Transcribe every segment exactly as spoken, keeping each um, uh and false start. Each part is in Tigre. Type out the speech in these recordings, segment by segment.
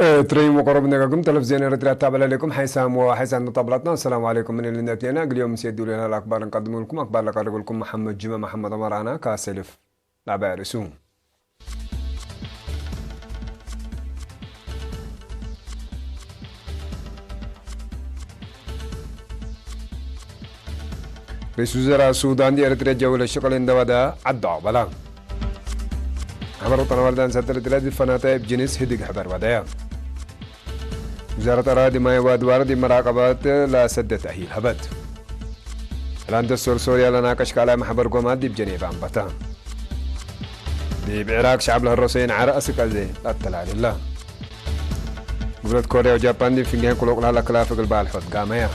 እትረይም ወቀሮብ ነጋግም ተለፍዜን ኤረትርያ ታበለ ለኩም ሓይሳም ወሓይሳን መጣብላትና። አሰላሙ ዓለይኩም ምን ልነት ሌና እግል ዮም ምስየዱ ሌና ለአክባር እንቀድሙ ልኩም። አክባር ለቀርብ ልኩም መሐመድ ጅመ መሐመድ ዑመር አና ካሰልፍ ላባይ ርእሱ። ርኢስ ውዘራ ሱዳን ዲብ ኤረትርያ ጀውለት ሽቅል እንደ ወደ ዐዶ አቅበላ። ሐበር ወጠን አዋልድ አንሳት ኤረትርያ ዲብ ፈናተ እብ ጅንስ ህድግ ሕበር ወደየ። ውዛረት አራዲ ማይ ወአድዋር ዲብ መራቀበት ለሰደት ተእሂል ሀበት። ሰላም ደስቶር ሶርያ ለናቀሽ ካልኣይ መሕበር ጎማት ዲብ ጀኔቭ አንበተ። ዲብ ዒራቅ ሸዐብ ለህረሶ ይንዓር አስክ አዜ ለአተላሌላ። ግብለት ኮርያ ወጃፓን ዲብ ፍንጌን ክሎቅ ለሀለ ክላፍ እግል ባልሖት ጋመያ።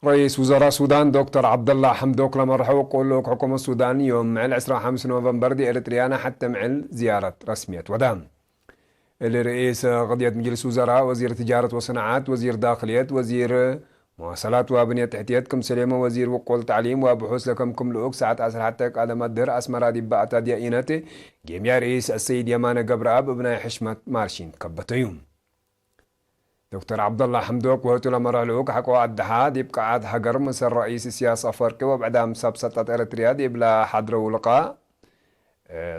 ረኢስ ውዘራ ሱዳን ዶክተር ዐብደላ ሐምዶክ ለመርሐው ቅሉዕ ሕኩመት ሱዳን ዮም ምዕል ዕስራ ወሐምስ ኖቨምበር ዲብ ኤረትርያ ናይ ሐቴ ምዕል ዝያረት ረስምየት ወደ። እሊ ርኢስ ቅድየት ምጅልስ ውዘራ፣ ወዚር ትጃረት ወሰናዓት፣ ወዚር ዳክልየት፣ ወዚር መዋሰላት ወብንየት ተሕትየት፣ ክምሰሌመ ወዚር ውቁል ተዕሊም ወብሑስ ለከምክም ልኡክ ሰዓት ዐስር ሐቴ ቃደም አድህር አስመራ ዲብ አታድያ ኢነት ጌምያ ርኢስ አሰይድ የማነ ገብረአብ እብ ናይ ሕሽመት ማርሺን ከበተዩ። ዶክተር ዐብደላ ሐምዶክ ወህቱ ለመርሕ ልኡክ ሐቆ አድሓ ዲብ ቀዓት ሀገር ምስል ረኢስ እስያስ አፈወርቂ ወብዕዳም ሰብ ሰልጠት ኤረትርያ ዲብለ ሐድረው ልቃእ፣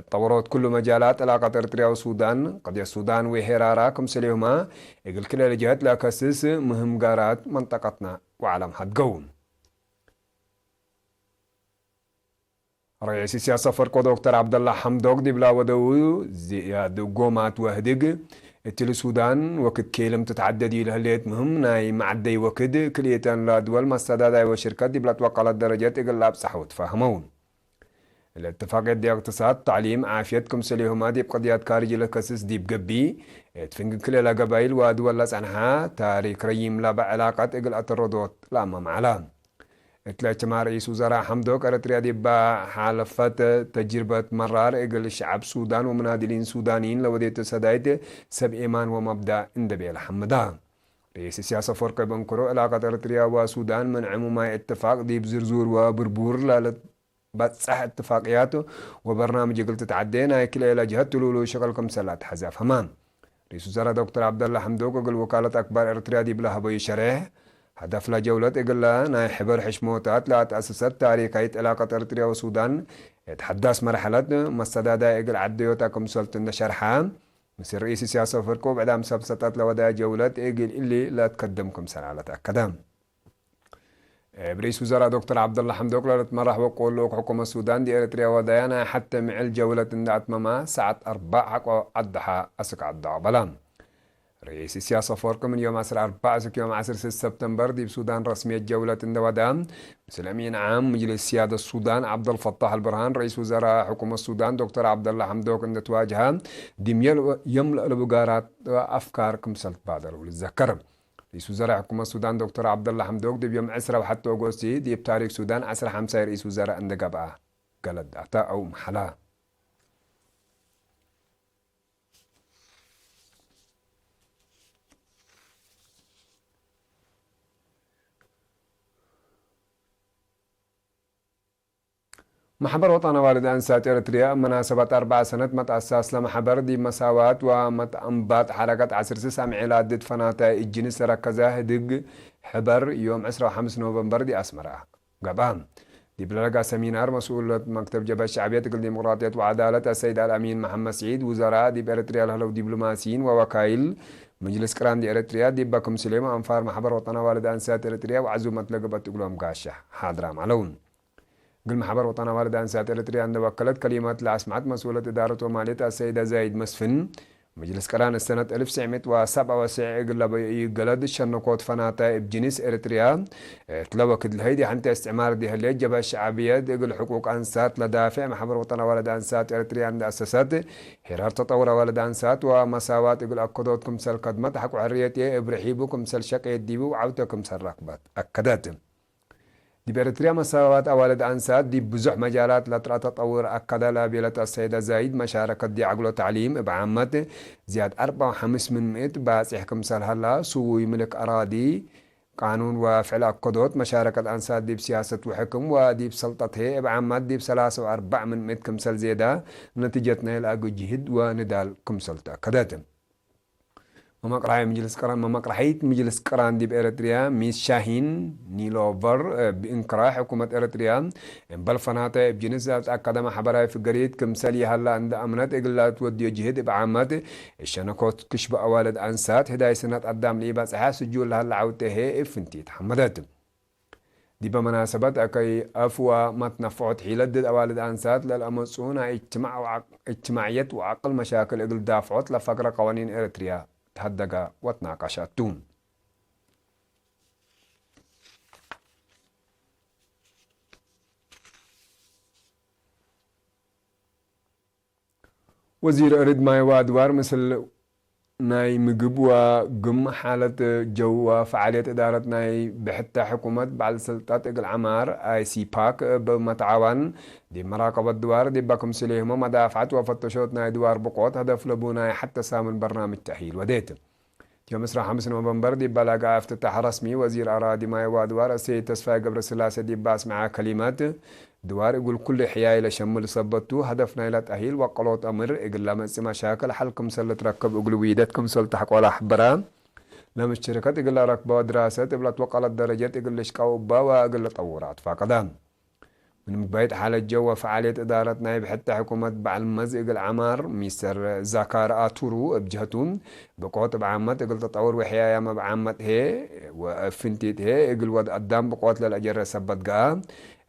ጠወሮት ኩሉ መጃላት ዕላቀት ኤረትርያ ወሱዳን፣ ቅድየት ሱዳን ወሄራራ ክምሰሌሁመ እግል ክልኤ ጀህት ለከስስ ምህም ጋራት መንጠቀትነ ወዓለም ሀድገው። ረኢስ እስያስ አፈወርቂ ወዶክተር ዐብደላ ሐምዶክ ዲብላ ወደው ዝያድ ጎማት ወህድግ፣ እትሊ ሱዳን ወክድ ኬልም ትትዓደድ ለህሌት ምህም ናይ መዐደይ ወክድ፣ ክልኤተን ለድወል መሰዳዳይ ወሽርከት ዲብላ ትወቀለት ደረጀት እግል ለአብጸሐው ትፋህመው። ለእትፋቅየት ዲብ እቅትሳድ፣ ተዕሊም፣ ዓፍየት ክምሰሌሁመ ዲብ ቅድያት ካርጅ ለከስስ ዲብ ገብእ፣ እት ፍንግ ክልኤ ለገባይል ወድወል ለጸንሐ ታሪክ ረዪም ለበ ዕላቀት እግል አተረዶት ለአመም ዐለ። እትለ እጅትማዕ ርኢስ ውዘራእ ሐምዶክ፣ ኤረትርያ ዲበ ሓለፈት ተጅርበት መራር እግል ሸዐብ ሱዳን ወሙናድሊን ሱዳንይን ለወዴቱ ሰዳይት ሰብ ኤማን ወመብዳእ እንዴ ቤለ ሐምዳ። ርኢስ እስያስ አፈወርቂ እብ እንክሩ፣ ዕላቀት ኤረትርያ ወሱዳን ምን ዕሙማይ እትፋቅ ዲብ ዝርዙር ወብርቡር ለልትበጸሕ እትፋቅያት ወበርናምጅ እግል ትትዐዴ ናይ ክልኤ ለጀሀት ትሉሉ ሽቅል ክምሰል ለአትሐዜ አፍሀመ። ርኢስ ውዘራእ ዶክተር ዐብደላ ሐምዶክ እግል ወካለት አክባር ኤረትርያ ዲብ ለሀበዩ ሸሬሕ፣ ሀደፍ ለጀውለት እግለ ናይ ሕበር ሕሽሞታት ለአትአሰሰት ታሪካይት ዕላቀት ኤረትርያ ወሱዳን እት ሐዳስ መርሐለት መሰዳዳይ እግል ዐደዮተ ክምሰልቱ እንዴ ሸርሐ፣ ምስል ርኢስ እስያስ አፈወርቂ ወብዕዳም ሰብ ሰልጠት ለወደየ ጀውለት እግል እሊ ለትከድም ክምሰል ዐለት አከደ። እብ ርኢስ ውዘራእ ዶክተር ዐብደላ ሐምዶክ ለልትመራሕ ወቁል ልኡክ ሕኩመት ሱዳን ዲብ ኤረትርያ ወደያ ናይ ሐቴ ምዕል ጀውለት እንዴ አትመመ፣ ሰዓት አርበዕ ሐቆ አድሐ አስክ ዐዶ አቅበላ። ርኢስ እስያስ አፈወርቂ ምን ዮም ዐስር አርበዕ አስክ ዮም ዐስር ስስ ሰብተምበር ዲብ ሱዳን ረስምየት ጀውለት እንዴ ወደ፣ ምስል አሚን ዓም ምጅልስ ስያደት ሱዳን ዐብደልፈታሕ አልብርሃን፣ ርኢስ ውዘራእ ሕኩመት ሱዳን ዶክተር ዐብደላ ሐምዶክ እንዴ ትዋጅሀ፣ ዲብ ዮም ለአለቡ ጋራት አፍካር ክምሰል ትባደረው ልትዘከር። ርኢስ ውዘራእ ሕኩመት ሱዳን ዶክተር ዐብደላ ሐምዶክ ዲብ ዮም ዕስራ ወሐቴ ኦጎስት ዲብ ታሪክ ሱዳን ዐስራ ሐምሳይ ርኢስ ውዘራእ እንዴ ገብአ ገለድ አተ አው መሐላ። መሕበር ወጠን አዋልድ አንሳት ኤረትርያ፣ እብ መናሰበት አርበዕ ሰነት መትአሳስ ለመሕበር ዲብ መሳዋት ወመትአንባጥ ሐረከት ዐስር ስስ አምዔላት ድድ ፈናታይ እጅንስ ለረከዘ ህድግ ሕበር፣ ዮም ዕስራ ወሐምስ ኖቨምበር ዲብ አስመረ ገብአ። ዲብ ለለጋ ሰሚናር፣ መስኡለት መክተብ ጀብሀት ሸዕብየት እግል ዲሞቅራጥየት ወዐዳለት አሰይድ አልአሚን መሐመድ ስዒድ፣ ውዘራእ ዲብ ኤረትርያ ለህለው ዲብሎማሲይን ወወካይል መጅልስ ቅራን ዲብ ኤረትርያ፣ ዲበ ክምስሌም አንፋር መሕበር ወጠን አዋልድ አንሳት ኤረትርያ ወዐዙመት ለገብአት እግሎም ጋሻ ሓድራም ዐለው። እግል መሕበር ወጠን አዋልድ አንሳት ኤረትርያ እንዴ ወከለት ከሊመት ለአስመዐት መስኡለት እዳረት ወማልየት አሰይደ ዛይድ መስፍን፣ መጅልስ ቅራን እሰነት አልፍ ወትሰዕ ሚእት ወሰብዓ ወትሰዕ እግል ለበዩ ገለድ ሸነኮት ፈናታይ እብ ጅንስ ኤረትርያ፣ እት ለወክድ ለሀይ ሐንቴ እስትዕማር ዲብ ህሌት ጀብሀት ሸዕብየት እግል ሕቁቅ አንሳት ለዳፌዕ መሕበር ወጠን አዋልድ አንሳት ኤረትርያ እንዴ አሰሰት፣ ሄራር ተጠውር አዋልድ አንሳት ወመሳዋት እግል አከዶት ክምሰል ከድመት ሐቆ ሕርየት እብ ርሒቡ ክምሰል ሸቄት ዲቡ ወዐውተ ክምሰል ረክበት አከደት። ዲብ ኤረትርያ መሳዋት አዋልድ አንሳት ዲብ ብዙሕ መጃላት ለትረአ ተጠውር አከደ ለቤለት አሰይደ ዛይድ፣ መሻረከት ዲብ ዐግሎ ተዕሊም እብ ዓመት ዝያድ አርበዕ ወሐምስ ምን ምእት ባጽሕ ክምሰል ሀላ፣ ስውይ ምልክ አራዲ ቃኑን ወፍዕል አከዶት መሻረከት አንሳት ዲብ ሲያሰት ወሕክም ወዲብ ሰልጠት ህዬ እብ ዓማት ዲብ ሰላሳ ወአርበዕ ምን ምእት ክምሰል ዜዳ ነቲጀት ናይለ አግጅህድ ወንዳል ክምሰል ተአከደት። መመቅረሐይ ምጅልስ ቅራን፣ መመቅረሐይት ምጅልስ ቅራን ዲብ ኤረትርያ ሚስ ሻሂን ኒሎቨር እብ እንክራ፣ ሕኩመት ኤረትርያ እምበል ፈናተ እብ ጅንስ ዛብጥ አካዳሚ ሐበራዊ ፍገሪት ክምሰል ይሀላ እንደ አምነት፣ እግል ለትወድዮ ጅህድ እብ ዓመት እሸነኮት ክሽበ አዋልድ አንሳት፣ ህዳይ ስነት አዳም ለኢበጽሐ ስጁል ለሀለ ዐውቴ ህዬ እብ ፍንቲት ሐመደት። ዲበ መናሰበት አከይ አፍ ወመትነፍዖት ሒለት ድድ አዋልድ አንሳት ለልአመጽኡ ናይ እጅትማዕ ወዐቅ-፣ እጅትማዕየት ወዐቅል መሻክል እግል ዳፍዖት ለፈግረ ቀዋኒን ኤረትርያ ተሀደገ ወትናቀሸ ቱ። ወዚር እርድ ማይ ወአድዋር ምስል ናይ ምግብ ወግም፣ ሓለት ጀው ወፈዓልየት እዳረት ናይ ብሕተ ሕኩመት በዐል ስልጠት እግል ዐማር፣ አይሲፓክ፣ እብ መትዓዋን ዲብ መራቀበት ድዋር ዲበ ክምስሌሁመ መዳፍዐት ወፈተሾት ናይ ድዋር ብቆት ሀደፍ ለቡ ናይ ሐተ ሳምን በርናምጅ ተእሂል ወዴት። ዮም ዕስራ ወሐምስ ኖቨምበር ዲብ በለገ እፍትታሕ ረስሚ፣ ወዚር አራዲ ማይ ወአድዋር አሰይድ ተስፋይ ገብረስላሴ ዲብ አስመዐ ከሊመት፣ ድዋር እግል ኩሉ ሕያይ ለሸምል ሰበት ቱ፣ ሀደፍ ናይለ ተእሂል ወአቅሎት አምር እግል ለመጽእ መሻክል ሐል ክምሰል ልትረክብ እግል ዊደት ክምሰል ተሐቆለ ሐበረ። ለምሽትርከት እግል ለረክበ ድራሰት እብ ለትወቀለት ደረጀት እግል ልሽቀው እበ ወእግል ልጠውረ አትፋቀደ። ምን ምግባይት ሓለት ጀው ወፈዓልየት እዳረት ናይ ብሕተ ሕኩመት በዐል መዝ እግል ዐማር፣ ሚስተር ዛካር አቱሩ እብ ጀህቱ፣ ብቆት እብ ዓመት እግል ተጠውር ወሕያያም እብ ዓመት ህዬ ወእብ ፍንቲት ህዬ እግል ወድ አዳም ብቆት ለልአጀረ ሰበት ገአ፣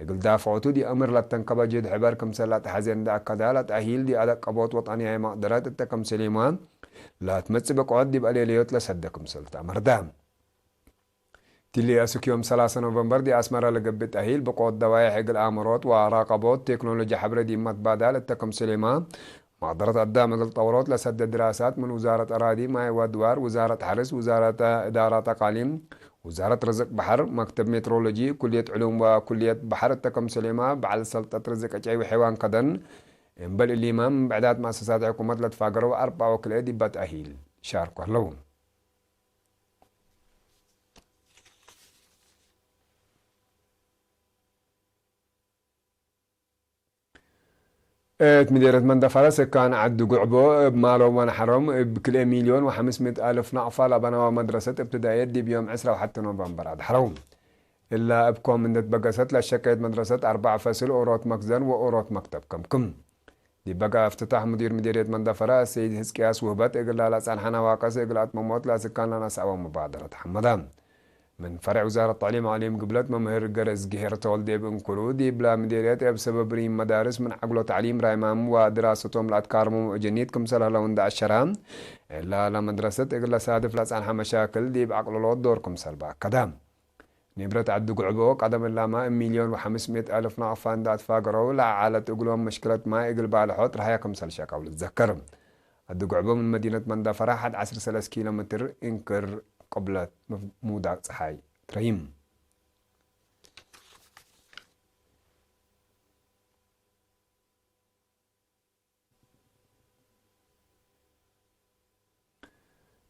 እግል ዳፍዖቱ ዲብ አምር ለተንከበ ጅህድ ሕበር ክምሰል ለአትሐዜ እንደ አከደ፣ ለተእሂል ዲብ አለቀቦት ወጠንያይ መቅደረት እተ ክምሰሌመ ለትመጽእ ብቆት ዲብ አሌለዮት ለሰደ ክምሰል ተአመርደ። ቲሊ አስክ ዮም ሰላሳ ኖቨምበር ዲብ አስመረ ለገብእ ተእሂል ብቆት ደዋይሕ እግል አምሮት ወራቀቦት ቴክኖሎጂ ሐብሬ ዲብ መትባዳል እተ ክምስሌመ መቅደረት አዳም እግል ጠውሮት ለሰደ ድራሳት ምን ውዛረት አራዲ ማይ ወአድዋር፣ ውዛረት ሐርስ፣ ውዛረት እዳራት አቃሊም፣ ውዛረት ርዝቅ በሐር፣ መክተብ ሜትሮሎጂ፣ ኩልየት ዕሉም ወኩልየት በሐር እተ ክምስሌመ በዐል ሰልጠት ርዝቅ ዕጨይ ወሐይዋን ከደን፣ እምበል እሊመ ምን ብዕዳት መአሰሳት ሕኩመት ለትፋገረው አርበዕ ወክልኤ ዲበ ተእሂል ሻርኮ ህለው። እት ምዴርየት መንደፈረ ስካን ዐዲ ጉዕቦ እብ ማሎም ወነሐሮም እብ ክልኤ ሚልዮን ወሐምስ ምእት አልፍ ናቅፋ ለበነወ መድረሰት እብትዳየት ዲብ ዮም ዕስራ ወሐቲ ኖቨምበር አድሐረው። እላ እብ ኮም እንዴ ትበገሰት ለሸቀየት መድረሰት አርበዕ ፈስል ኦሮት መክዘን ወኦሮት መክተብ ከምክም። ዲብ በገአ እፍትታሕ ሙዲር ምዴርየት መንደፈረ አሰይድ ህዝቅያስ ውህበት እግል ለጸንሐ ነዋቅስ እግል አትመሞት ለስካን ለነስአወ ሙባደረት ሐመደ። ምን ፈሬዕ ውዛረት ተዕሊም ዓሊም ግብለት መምህር ገረዝግሄር ተወልዴ እብ እንክሩ፣ ዲብለ ምዴርየት እብ ሰበብ ሪም መዳርስ ምን ዐግሎ ተዕሊም ራይማም ወድራሰቶም ለአትካርሞ ሙእጀኒት ክምሰል ህለው እንደ አሸረ፣ እላ ለመድረሰት እግል ለሳድፍ ለጸንሐ መሻክል ዲብ አቅልሎት ዶር ክምሰል በአከደ። ኒብረት ዐዲ ጉዕቦ ቀደም እላመ እብ ሚልዮን ወሐምስ ምእት አልፍ ናቅፋ እንደ አትፋገረው፣ ለዐለት እግሎም መሽክለት ማይ እግል ባልሖ ጥርሐየ ክምሰል ሸቀው ልትዘከር። ዐዲ ጉዕቦ ምን መዲነት መንደፈራ ሐድ ዐስር ሰለስ ኪሎ ሜትር እንክር ቅብለት ሙዳቅ ጸሓይ ትረይም።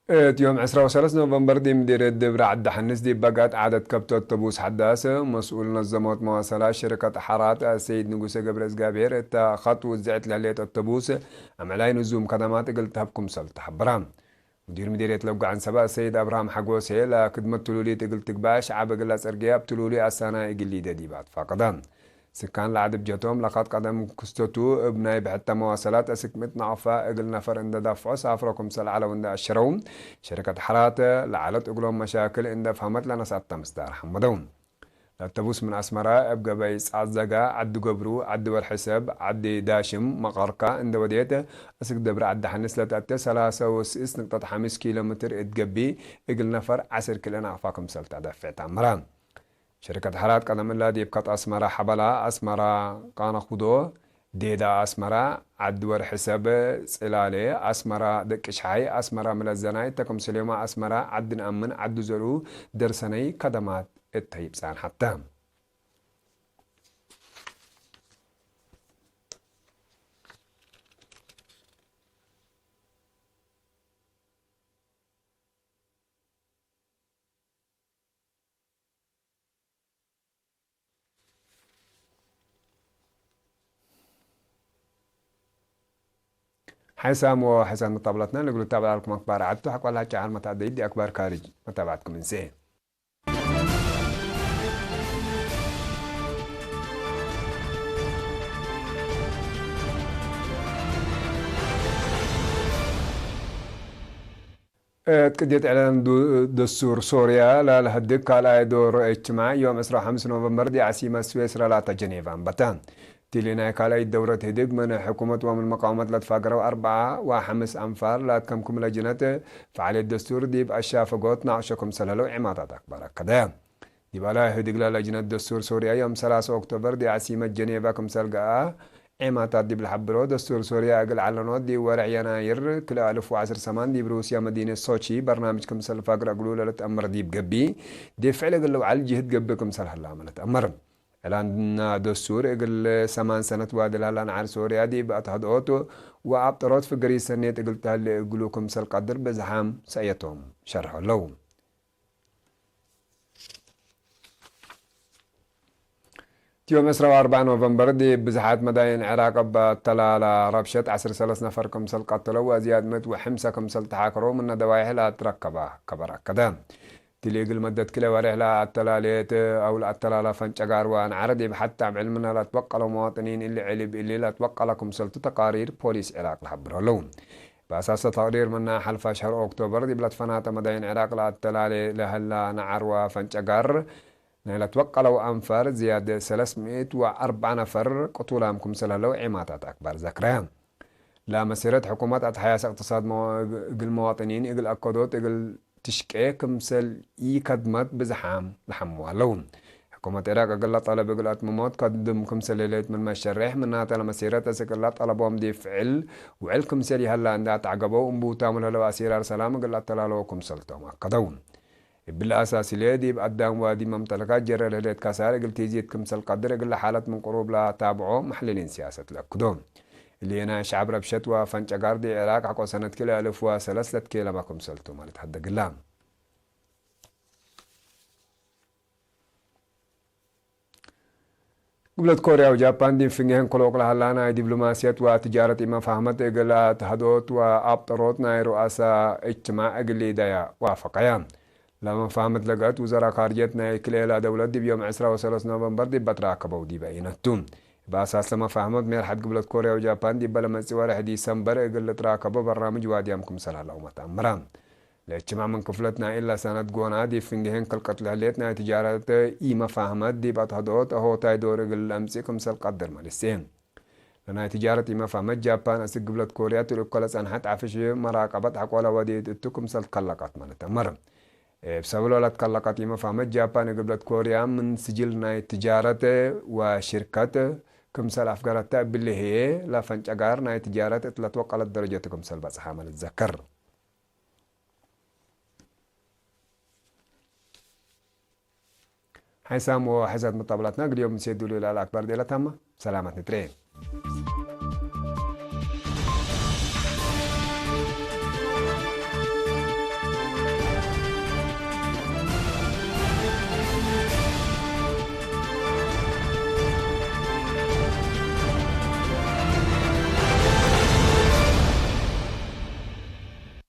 እት ዮም ዕስራ ወሰለስ ኖቨምበር ዲብ ምዲርየት ድብረ ዐዲ ሐንስ ዲብ በጋት ዓደት ከብቶት ተቡስ ሐዳስ መስኡል ነዘሞት መዋሰላት ሽርካት ሐራት አሰይድ ንጉሰ ገብረእዝጋብሔር እተ ኸጥ ውዝዕት ለህሌት አተቡስ አምዕላይ ንዙም ከደማት እግል ተሀብ ክምሰል ተሐበረ። ሙዲር ምዲርየት ለውገ ዐንሰበ አሰይድ አብርሃም ሐጎሴ ለክድመት ትሉሊት እግል ትግበእ ሸዐብ እግል አጸርግየ እብ ትሉሊ አሳናይ እግል ሊደ ዲብ አትፋቀደ። ስካን ለዐድ እብ ጀቶም ለከት ቀደም ክስተቱ እብ ናይ ብሕተ መዋሰላት አስክ ምእት ናቅፋ እግል ነፈር እንደ ዳፍዖ ሳፍሮ ክምሰል ዐለው እንደ አሸረው፣ ሸሪከት ሐራት ለዐለት እግሎም መሻክል እንደ ፈሀመት ለነስአተ ምስዳር ሐመደው። ለአተቡስ ምን አስመራ እብ ገበይ ጻዘጋ፣ ዐዲ ገብሩ፣ ዐዲ ወርሒ ሰብ፣ ዐዲ ዳሽም፣ መቀርካ እንደ ወዴት፣ አስክ ደብረ ዐዲ ሐንስ ለተአቴ ሰላሳ ወስስ ንቅጠት ሐምስ ኪሎ ሜትር እት ገቢ እግል ነፈር ዐስር ክልኤ ናቅፋ ክምሰል ተደፍዕ ተአምረ። ሸሪከት ሐራት ቀደም እላ ዲብ ከጥ አስመራ ሐበላ፣ አስመራ ቃነኩዶ፣ ዴዳ አስመራ፣ ዐዲ ወርሒ ሰብ፣ ጽላሌ፣ አስመራ ደቂ ሸሓይ፣ አስመራ ምለዘናይ፣ ተክም ስሌማ፣ አስመራ ዐዲ ነአምን፣ ዐዲ ዘርኡ፣ ደርሰነይ ከደማት እተ ይብጻን ሐተ። ሐይሳም ወሐይሳት መጣብላትና ለእግሉ ታብዕ ለኩም አክባር ዐድቱ ሐቆላ ጨዓል መትአደይት ዲብ አክባር ካርጅ መታብዐትኩም እንሴ። እት ቅድየት ዕላን ዱ-፣ ደስቱር ሶርያ ለልሀድግ ካልኣይ ዶር እጅትማዕ ዮም ዕስራ ወሐምስ ኖቨምበር ዲብ ዐሲመት ስዌስራ ላተ ጀኔቫ አንበተ። እትሊ ናይ ካልኣይት ደውረት ህድግ ምን ሕኩመት ወምን መቃወመት ለትፋገረው አርበዓ ወሐምስ አንፋር ለአትከምክም ለጅነት ፈዓልየት ደስቱር ዲብ አሻፈጎት ናቅሾ ክምሰል ህለው ዒማታት አክባር አከደ። ዲብ አለ ህድግለ ለጅነት ደስቱር ሶርያ ዮም ሰላሳ ኦክቶበር ዲብ ዐሲመት ጀኔቫ ክምሰል ገአ ዔማታት ዲብ ለሐብሮ፣ ደስቱር ሶርያ እግል ዐለኖት ዲብ ወሬሕ የናይር ክልኤ አልፍ ወዐስር ሰማን ዲብ ሩስያ መዲነት ሶቺ በርናምጅ ክምሰል ፋግር እግሉ ለልትአመር ዲብ ገብእ፣ ዲብ ፍዕል እግል ልውዓል ጅህድ ገብእ ክምሰል ሀላ መ ልትአመር። ዕላን ደስቱር እግል ሰማን ሰነት ዋዲ ለሀላ ነዓር ሶርያ ዲብ አትሀድኦት ወአብጠሮት ፍግር ሰኔት እግል ተሀሌ እግሉ ክምሰል ቀድር ብዝሓም ሰእየቶም ሸርሖ ለው። ዮም ዕስራ ወአርበዕ ኖቨምበር፣ ዲብ ብዝሓት መዳይን ዕራቅ እብ አተላላ ረብሸት ዐስር ሰለስ ነፈር ክምሰል ቀተለው ወዝያድ ምእት ወሐምሰ ክምሰል ተሓከረው ምነ ደዋይሕ ለአትረከበ ከበር አከደ። እትሊ እግል መደት ክልኤ ወሬሕ ለአተላሌት አው ለአተላላ ፈንጨጋር ወአንዓር ዲብ ሐት አብዕል ምነ ለአትወቀለው መዋጥኒን እሊ ዕሊ ብእሊ ለአትወቀለ ክምሰልቱ ተቃሪር ፖሊስ ዕራቅ ለሐብሮ ለው። በአሳሰ ተቅዲር ምነ ሐልፈ ሸህር ኦክቶበር ዲብ ለትፈናተ መዳይን ዕራቅ ለአተላሌ ለሀላ ነዓር ወፈንጨጋር ናይ ለትወቀለው አንፋር ዝያድ ሰለስ ምእት ወአርበዕ ነፈር ቅቱላም ክምሰል ህለው ዔማታት አክባር ዘክረ። ለመሲረት ሕኩመት አትሐያስ እቅትሳድ መዋ-፣ እግል መዋጥኒን እግል አከዶት እግል ትሽቄ ክምሰል ኢከድመት ብዝሓም ለሐምዋ ለው። ሕኩመት ዕራቅ እግለ ጠለብ እግል አትምሞት ከድም ክምሰል ህሌት ምን መሸሬሕ፣ ምናተ ለመሲረት እስክ እለ ጠለቦም ዲብ ፍዕል ውዕል ክምሰል ይሀላ እንዴ አትዐገበው፣ እምቡታሙ ለህለው አሲራር ሰላም እግል አተላለው ክምሰልቶም አከደው። እብሊ አሳሲለ ዲብ አዳም ወዲብ መምተለካት ጀረ ለህሌት ከሳር እግል ቲዚት ክምሰል ቀድር እግለ ሓለት ምን ቅሩብ ለታብዖ መሕልሊን ሲያሰት ለአክዶ። እሊ ናይ ሸዐብ ረብሸት ወፈንጨጋር ዲብ ዕራቅ ሐቆ ሰነት ክልኤ አልፍ ወሰለስ ለትኬለመ ክምሰልቱ ማለት ሀደግላ። ግብለት ኮርያ ወጃፓን ዲብ ፍንጌ ህንክሎቅ ለሀላ ናይ ዲፕሎማስየት ወትጃረት ኢመፋህመት እግል አትሀዶት ወአብጠሮት ናይ ሩአሰ እጅትማዕ እግል ሊደያ ዋፈቀየ። ለመፋህመት ለገአት ውዘራ ካርጅየት ናይ ክልኤላ ደውለት ዲብ ዮም ዕስራ ወሰለስ ኖቨምበር ዲብ በትራከበው ዲበ ኢነቱ። እብ አሳስ ለመፋህመት ሜርሐት ግብለት ኮርያ ወጃፓን ዲበ ለመጽእ ወሬሕ ዲሰምበር እግል ልትራከቦ በርናምጅ ዋድያም ክምሰል ሀለው መትአምረ። ለእጅትማዕ ምን ክፍለት ናይ እለ ሰነት ጎና፣ ዲብ ፍንጌ ህንክልቀት ለህሌት ናይ ትጃረት ኢመፋህመት ዲብ አትሀዶት አሆታይ ዶር እግል ለአምጽእ ክምሰል ቀድር መልሴ። ለናይ ትጃረት ኢመፋህመት ጃፓን አስክ ግብለት ኮርያ ትልእኮ ለጸንሐት ዐፍሽ መራቀበት ሐቆለ ወዴት እቱ ክምሰል ትከለቀት መልትአመር። እብ ሰብሎ ለትከለቀት ኢመፋህመት ጃፓን እግል ግብለት ኮርያ ምን ስጅል ናይ ትጃረት ወሽርከት ክምሰል አፍገረተ እብሊ ህዬ፣ ለፈንጨጋር ናይ ትጃረት እት ለትወቀለት ደረጀት ክምሰል በጽሐ መልትዘከር። ሐይሳም ወሐይሳት መጣብላትና፣ እግል ዮም ምሴ ዱሉ ለአልአክባር ዴለታማ ሰላመት ንትሬ።